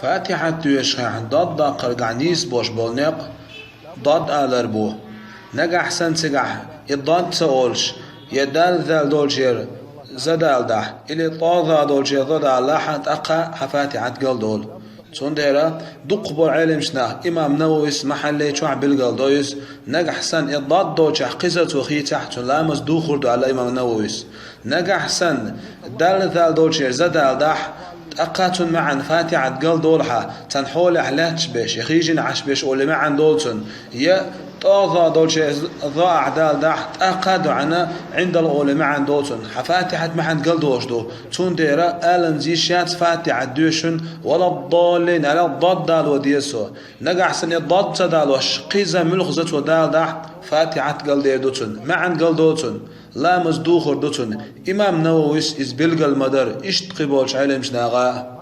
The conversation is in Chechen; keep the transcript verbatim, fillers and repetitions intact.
Фатихьат доьшучохь дод даккхаргахь нийса болуш болу некъ дод алар бу. Нагахь санна цигахь и дод ца олуш, я Дала дала долчуьра за далдахь, или тӀо за долчуьра за далахь, тӀаккха хьан Фатихьат галдолу. Цундела дукхахболу Ӏеламчу наха, имам Нававис Махьаллий чохь билгал до иза, нагахь санна и дод долчохь кхин за цо хийцахь, цуьнан ламаз духур ду аьлла имам Нававис. Нагахь санна Дала дала долчуьра за далдахь, тӀаккха цуьнан маьӀна Фатихьат галдолу хьан, цхьана хьолехь лаьтташ беш, я хийжина Ӏаш беш олу маьӀна долу цуьнан, я тӀо за долчуьра за ахь далдахь, тӀаккха а дуьхьал Ӏиндал олу маьӀна долу цуьнан. Хьан Фатихьат маьӀна галдолуш ду. Цундела аланза йиш яц Фатихьат доьшуш, вала доллин аьлла дод дало деза цо. Нагахь санна и дод ца далош, кхин за муьлхха за цо далдахь, Фатихьат галдер ду цуьнан, маьӀна галдолу цуьнан, ламаз духур ду цуьнан. Имам Нававис иза билгал ма дара, иштта кхин болчу Ӏеламчу наха.